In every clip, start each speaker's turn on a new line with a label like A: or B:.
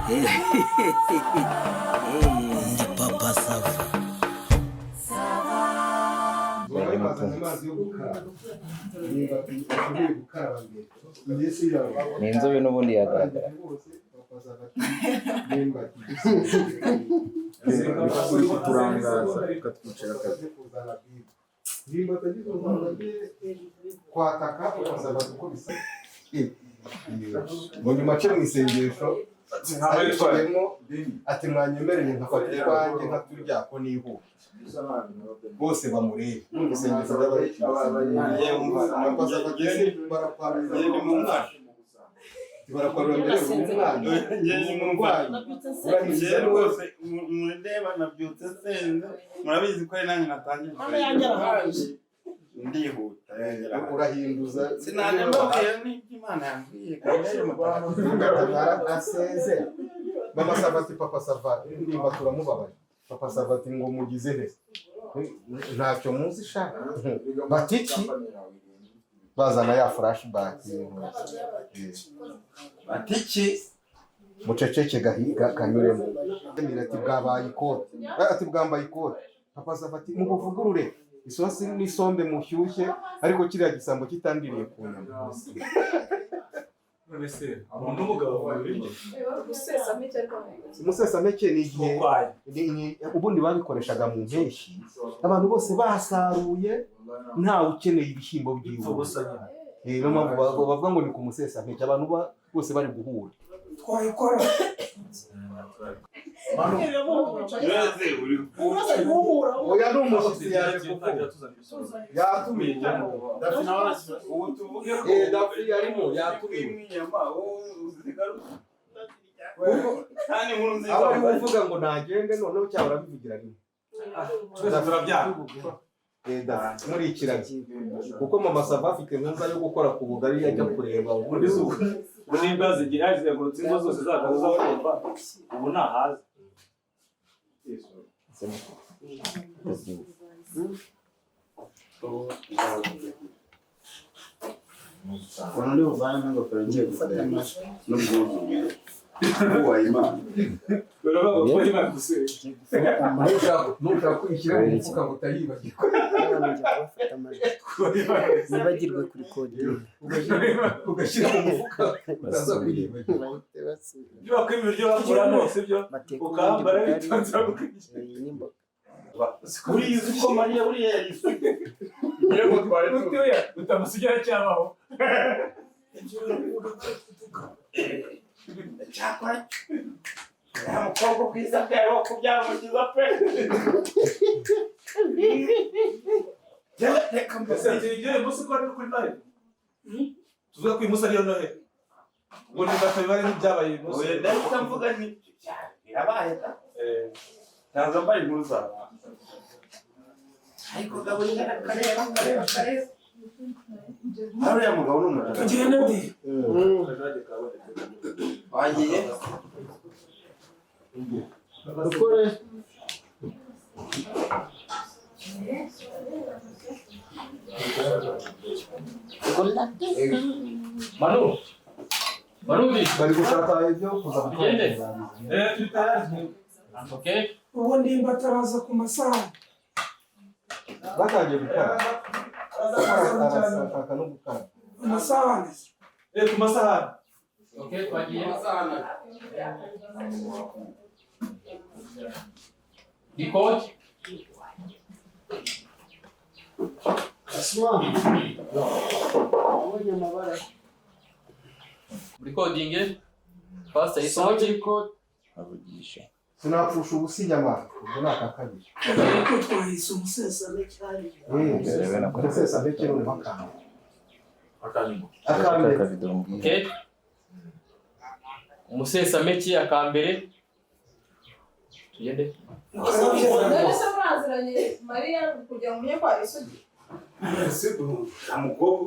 A: Ndi Papa Sava.
B: Bazanye amazi yo gukaraba, niba ashoboye gukaraba mbere.
C: Ni inzobe n'ubundi yagaragara.
D: Uri kuturangaza ukatwicira akazi.
B: Kwataka ukazaba uko bisa ngo nyuma ace mu isengesho ariciyemo ati: "Mwanyemereye nkafata utwanjye nkaturya ko nihuta bose bamurebe." Numva isengesho ry'abariciye, barakwarura, barakwarura mbere umwana umurwayi.
E: Njyewe rwose mureba, nabyutse nsenze, murabizi ko ari nanjye natangiye.
F: Hano yanjye arahagije.
E: Ndihuta.
B: Urahinduza.
E: Sinajya mbabwira n'ibyo Imana yambwiye, kamere mutagatifu.
B: Aseze Mama Sava ati: "Papa Sava, nimba turamubabaye." Papa Sava ati: "Ngo mugize he? Ntacyo muzi sha." Bati: "Iki?" Bazana ya flashback.
E: Bati: "Iki?"
B: Muceceke gahiga kanyuremo. Ati: "Bwabaye ikote." Ati: "Bwambaye ikote." Papa Sava ati: "Mubuvugurure isosi n'isombe mushyushye, ariko kiriya gisambo kitandiriye ku nyama."
D: None se umuntu w'umugabo avuga ibiryo?
B: Umusesampeke ni igihe
D: Urwaye.
B: Ubundi babikoreshaga mu mpeshyi, abantu bose basaruye, ntawe ukeneye ibishyimbo
D: Ipfa
B: byiwe.
D: ubusa nyine.
B: Niyo mpamvu bavuga ngo ni ku musesampeke, abantu bose bari guhura.
F: Twayikora.
E: Mbese uri
F: Umaze guhura.
B: Oya, ni umushyitsi yaje kuvuga, yatumiye.
E: Ubu tuvuge ko
B: Dafi yarimo yatumiwe.
E: Inyama wowe usigara kandi inkuru nziza.
B: Aba ari uvuga ngo nagende noneho, cyangwa urabivugira rimwe?
D: Twese turabyanga.
B: Dafi muri ikiragi, kuko Mama Sava afite inkunga yo gukora ku bugari, ajya kureba.
D: Ubundi si ubu nimba zigira zihagurutse ingo zose zakaza kumva ubu ntahazi.
E: Ukuntu ndi buvanemo ingofero ngiye gufata n'ubwuzu bwiza, Imana.
D: Baravuga ko Imana gusenga.
B: Nushaka kuyishyira mu mufuka ngo utayibagirwa.
A: Nibagirwe kuri kodinga.
B: Ugashyira mu mufuka utaza kuyibagirwa.
D: Ibyo bakwima, ibiryo bakuramo sibyo?
A: Bateka ubundi
D: Ukambara
A: bugari
D: bitonze bagukwiye.
A: n'imboga.
E: Buriya uzi ko Mariya buriya yari isugi?
D: Yego, twari tuya utamusigira cyabaho.
E: Cyakora uriya mukobwa, ubwiza bwawe wo kubyara umukiza pe. Yewe, reka
D: Ese
E: mbese
D: tugiye uyu munsi ko ari kuri Noheli, tuvuge ko uyu munsi ariyo Noheli, ngo ni batabibare nk'ibyabaye uyu munsi.
E: Oya, ndahita mvuga nti birabaye da. Ntaza mbaye inkuru zawe, ariko gaburiya akareba akareba akareba, uriya mugabo ni umutagatifu.
F: Tugende ndi.
E: Wagiye.
B: Dukore.
G: Manu. Manudi.
B: Bari gushaka ibyo kuza.
G: Tugende.
D: Turi tayari.
G: Okay.
F: Ubu ndimba ataraza ku masahani.
B: Batangiye gukara, arashaka no gukara.
F: Amasahani.
D: Ku masahani.
G: Okay, twagiye. Record.
A: Asma, ubonye amabara.
G: Recording. Pastor Isauti.
C: Avugisha.
B: Sinapfusha ubusa inyama, ubwo ni aka kabiri.
F: Ariko twahise umusesampeke hariya.
B: Umusesampeke noneho akambere, akambere.
C: Akavido mbwira.
G: Okay. Umusesameki akambere. Tugende.
H: None se muraziranye Mariya kugira ngo umenye ko ari isugi?
E: Nta mukobwa,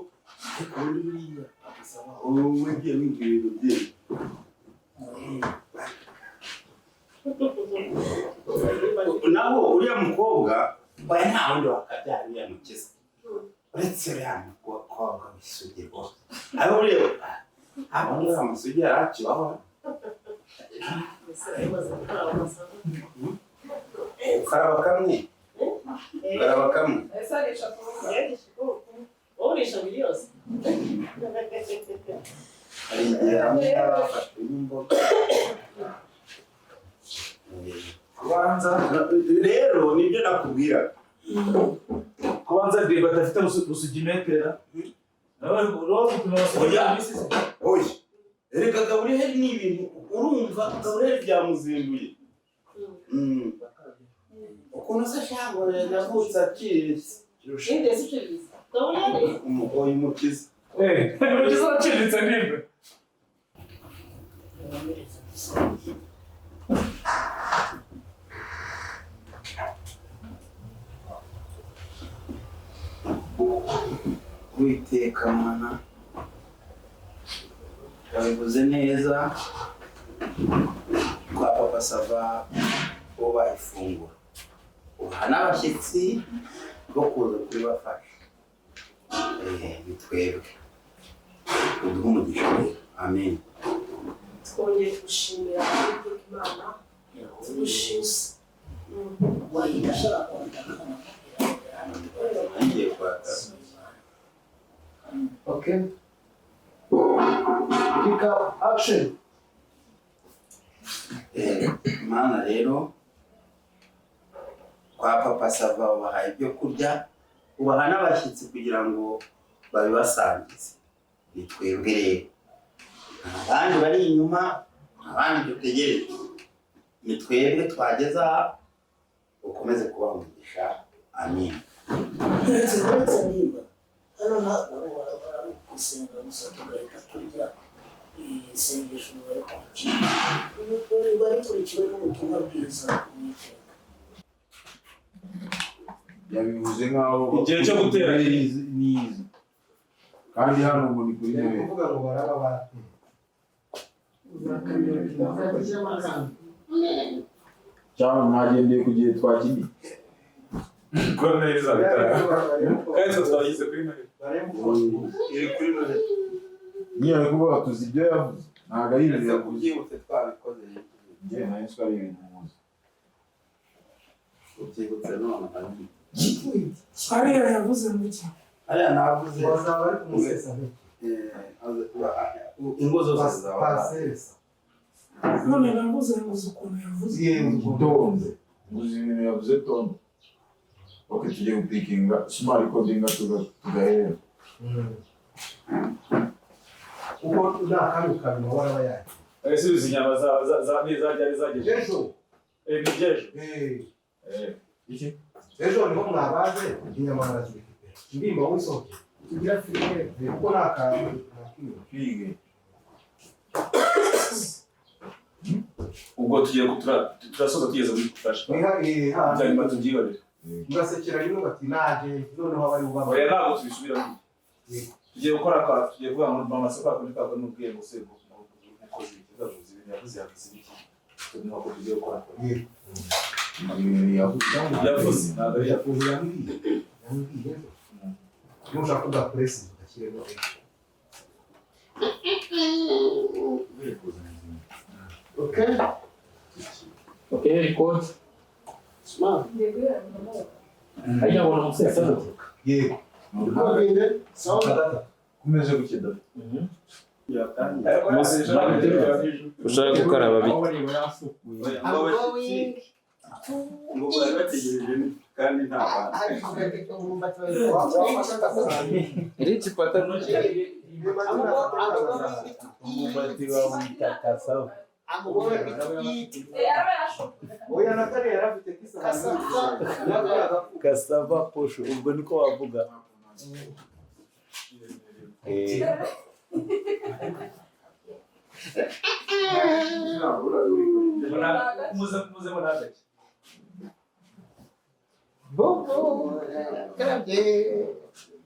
E: ariko ubundi buriya wowe wagiye wiga ibintu byinshi. Naho uriya mukobwa oya, nta wundi wakabyara uriya mukiza uretse uriya mukobwa w'isugi rwose. Ariko buriya abo ngabo amasugi yari akibaho. Ukaraba kamwe. Ukaraba kamwe.
H: Ese arisha kuvuga.
E: Hari igihe hamwe yaba bafashwe n'imboga.
D: Kubanza
E: Rero nibyo nakubwira.
D: Kubanza ndiba adafite rusugimetera.
E: Oya. Oya. Erega Gaburiyeli ni ibintu urumva Gaburiyeli byamuzinduye. Ukuntu se shango yavutse aciriritse. Umugoyi mukiza.
D: Umukiza araciriritse nimba.
E: Uwiteka Mana wabivuze neza kwa Papa Sava ubaha ifunguro uha n'abashyitsi bo kuza kuribafasha. Ni twebwe uduhe umugisha rero, amen.
I: Twongeye gushimira Uwiteka Imana tugushimira.
E: Ngiye kwaka.
J: Okay. Pick up action.
E: Mana rero kwa Papa Sava ubaha ibyo kurya ubaha n'abashyitsi kugira ngo babibasangize, ni twebwe rero nta bandi bari inyuma, nta bandi dutegereje, ni twebwe twageza aha. Ukomeze kubaha umugisha, amen.
A: Uretse niba hano ntabwo ari gusenga gusa tugahita turya, isengesho riba rikurikiwe n'ubutumwa bwiza Uwiteka.
K: Yabivuze nkaho
D: Igihe cyo gutera.
K: nizi kandi hano ngo ni kuri Noheli.
B: Kuvuga ngo baraba bateye.
K: Cyangwa mwagendeye ku gihe twakiniye.
D: Kuri Noheli izabitara. Kandi twe twayize kuri Noheli.
E: Iri kuri Noheli.
K: Niyo ari kuvuga tuzi ibyo yavuze ntabwo ari ibintu yavuze.
E: Ubyibutse twabikoze.
K: Njye nayo nzi ko ari ibintu muzi.
E: Ubyibutse none.
F: Ariya yavuze mu ki?
E: Ariya navuze.
B: Bazaba bari kumusesa.
E: Ingo zose zizaba.
B: Pasesa.
F: None navuze ngo uzi ukuntu yavuze.
K: Tonze uzi ibintu yavuze tonze. Ok, tugiye gupikinga smart recordinga tugahera.
B: Kuko nta kami kabiri baraba yagiye.
D: Ese izi nyama za za za ni zaryari zagejeje?
B: Ejo.
D: Ni iby'ejo.
K: Iki?
B: Ejo niho mwabaze inyama barazifite. Ndimba wisohoke. Tugira filime kuko nta kantu.
K: Twige.
D: Ubwo tugiye turasoza tugeze muri fasha. Ibya nyuma tubyihorere.
B: Mugasekera rimwe bati naje noneho abari bubaba.
D: Oya ntabwo tubisubiramo. Tugiye gukora kwa tugiye kuvuga ngo mama se kwa kundi kwa n'ubwiye ngo se umukozi w'ikibazo ibintu yavuze yavuze ibiki. Ntabwo tugiye gukora.
K: Ibintu yavuze.
D: Yavuze ntabwo ari
B: yavuze yambwiye. Yambwiye. Nushaka ugapresi ugashyiremo.
J: Okay.
G: Okay, record.
J: Smart.
G: Hajya ngo umusesa.
B: Yego.
J: Recording. Sound.
K: Kumeze gutya da.
C: Ushaka gukaraba bite?
E: Ngo bari bategereje kandi nta bantu.
C: Rich pata
A: Umwumbati bawita cassava.
B: Oya na kare yari afite kisahani.
A: Cassava posho ubwo niko wavuga.
D: Muze nagake.
J: Bobo karabye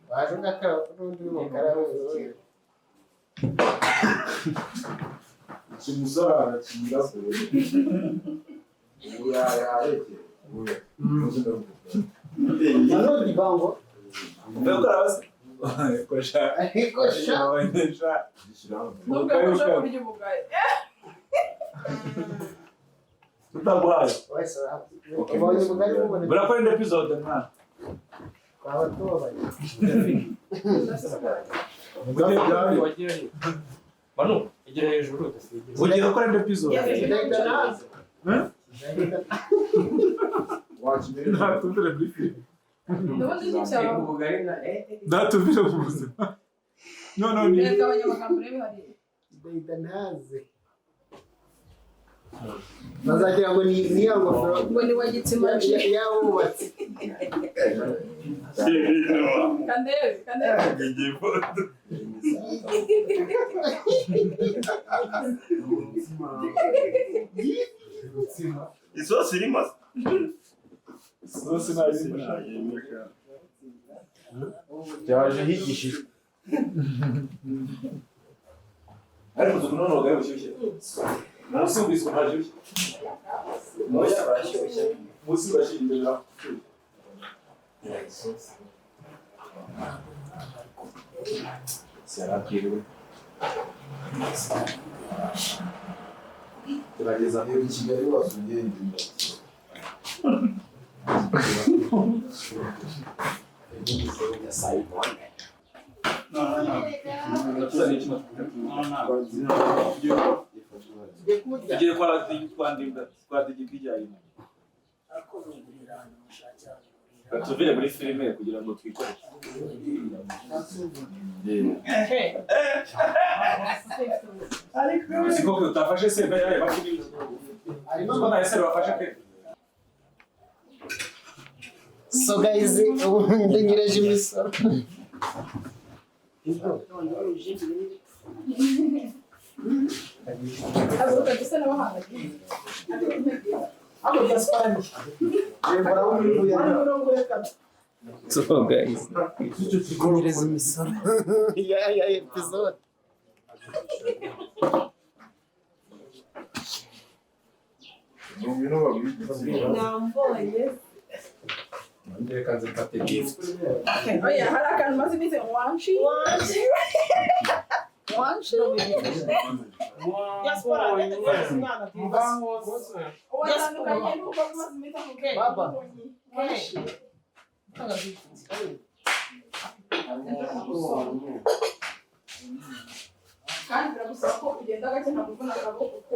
J: waje ugakaraba n'undi w'umukara wese.
K: Iki musore arakinira kure. Ubu yarekeye.
J: Nanone bango.
D: Mbere gukaraba se? Kosha.
J: Kosha.
D: Kosha.
H: Nubwo aje kurya ubugari.
D: Tutaguhaye.
J: Ubonye ubugari buboneka.
D: Burakora indi episode mwana.
J: Twaba tubabaye.
G: Manu, igera hejuru.
D: Ugiye gukora indi episode. Ntatuvire muri filime. Ntatuvire mu buzima. No no ni.
H: Reka abanyamagambo rebe hariya.
J: Ndahita ntaze. Bazagira ngo ni ya ngofero.
H: Ngo ni wa gitsina
J: y'abubatsi.
H: Kandebe, kandebe.
E: Isosi irimo.
D: Isosi nayirimo.
B: Byaje higishijwe.
D: Ariko uzi ukuntu ubugari bushyushye. Munsi ubwiswe ntashyushye. Munsi barashyushye. Munsi barashyushye. Yarakiriwe.
K: Gerageza reba i Kigali wasubiye inyuma.
D: Tugiye kwa Digidi tuvire muri filime kugira ngo twikore. Siko utafashe se mbere yayo bakugira. Ariko na ese bafashe pe.
J: So guys, ubu ndengereje imisoro.
C: So guys,
J: Kunyereza imisoro ya episode.
I: Nambonye.
B: Reka nze mfate gift.
H: Oya, hari akantu maze iminsi wanshi.
I: Wanshi.
H: Wanshi. Watandukanye n'uko maze iminsi avuga.
J: Baba.
H: Wanshi. Kandi biragusaba ko ugenda gake ntabwo uvuna akaboko kuko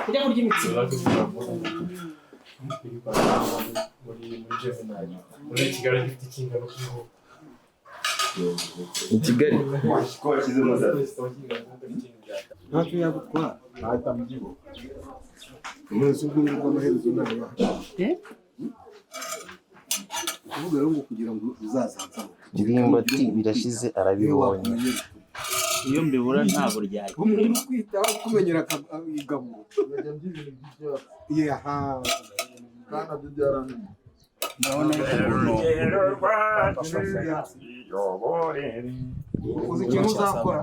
I: Kujya kurya imitsima.
G: Muri Kigali gifite ikingano cy'inkoko.
C: I Kigali.
E: Ko washyizemo za
B: Ntacyo yagutwara. Ntahita mbyibuha. Umunsi ubwo ngubwo amaherezo ntayo yacu. Kuvuga rero ngo kugira ngo uzazazamuke.
C: Ndimbati birashize arabibonye.
L: Iyo mbibura ntabwo ryari.
B: Umuntu kwitaho kumenyera igaburo. Yaha.
K: Kandi nabyo byarananiye.
B: Uzi ikintu uzakora?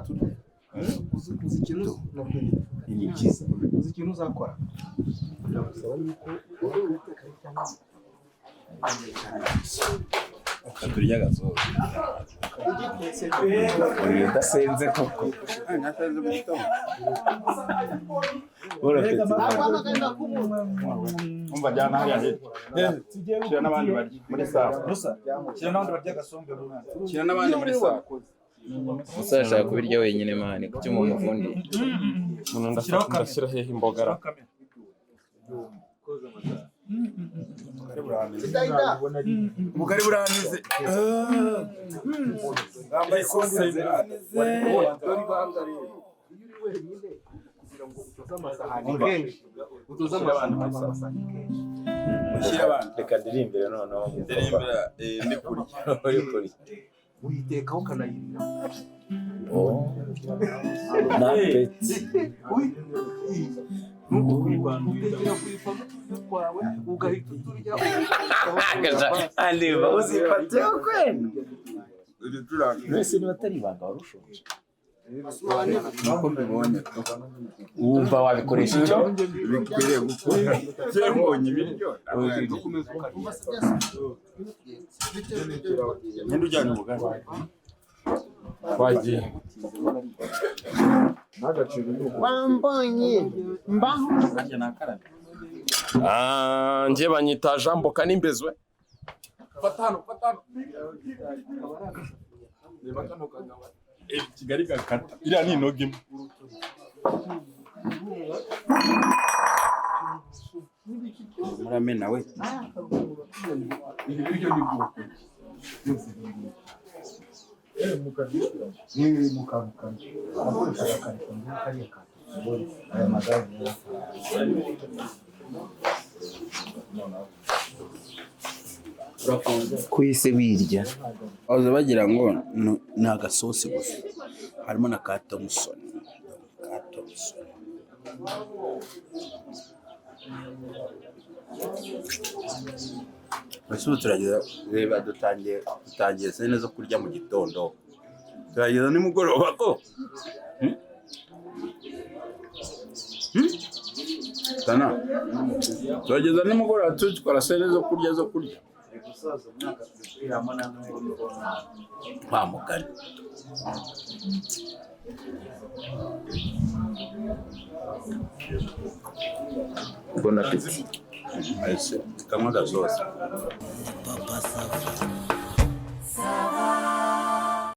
B: Uzi ikintu
C: Ni byiza.
B: Uzi ikintu uzakora? Biragusaba yuko
C: Turya agasozi. Uyu udasenze koko.
E: Umva jyana hariya hirya. Shyira n'abandi barya muri sawa.
D: Shyira n'abandi barya agasombe mwana.
E: Shyira n'abandi muri sawa.
C: Musa ashaka kubirya wenyine mani kuki mumufundiye?
G: Ndashyira hehe imboga ra?
E: Ubugari buranize. Bambaye ikote ziranize.
B: Dore ibanga rero. Iyo uri wenyine kugira ngo utoze amasahani kenshi. Utoze amasahani kenshi.
E: Mushyire abandi.
C: Reka ndirimbire noneho.
E: Ndirimbira ndi kurya.
C: Uri kurya.
B: Uyitekaho ukanayirira.
C: Oh. Napeti.
B: Utekera ku ipanu uturyo twawe ugahita uturya.
C: Andimba uzifatiyeho kwenu. Mbese niba atari ibanga wari ushonje.
E: Nuko mbibonye.
C: Wumva wabikoresha icyo
K: Bikwiriye gukora. Mbonye ibiryo.
E: Ninde ujyanye ubugari?
G: Twagiye.
J: Wambonye mbaho.
G: Ah, njye banyita Jean Boka n'imbezwe. Fata hano, fata hano. Reba kano kagabo. Eh, Kigali gakata. Iriya ni inoga imwe.
E: Muramena we.
B: Ibi biryo ni bwoko byose biri ni mu kantu kamwe abakoresha agakarito ngo kariya kantu aya magare
C: Kwise wirya.
E: Baza bagira ngo ni agasosi gusa, harimo na ka Thompson, ka Thompson. Mbese ubu turageza, reba dutangiye sene zo kurya mu gitondo, turageza nimugoroba ko. Hmm? Hmm? Tana, turageza nimugoroba dukora sene zo kurya zo kurya.
L: Gusoza umwaka twikwiramo na Noheli.
E: Wa mugani.
C: Bon appétit.
E: Ese, kamwe agasosi.
A: Papa Sava.